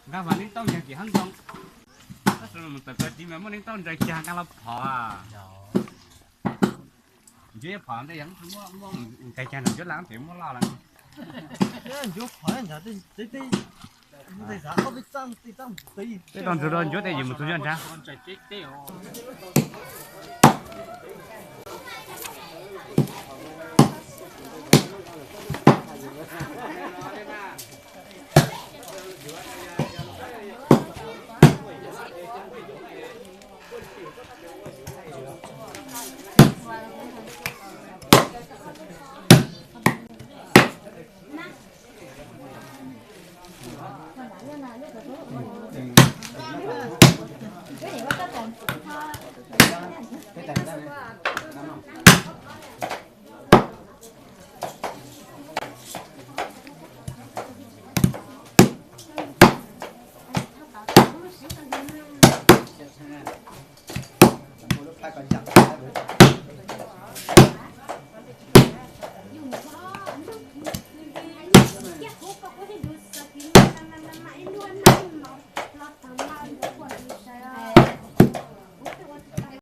Nqa mas neeg tau ntseeg tim hab ntoo. Tab sis mus tawm ko tiv mas muaj neeg tau ntseeg cag nqa los phom. Ncuav phom ntej yog muaj nqes cag nram ncuav laj ces muaj laj lawm. Ncuav phom nrad tej tej tej tau ntxuav rau ncuav tej yus mus txug ncuav nrad.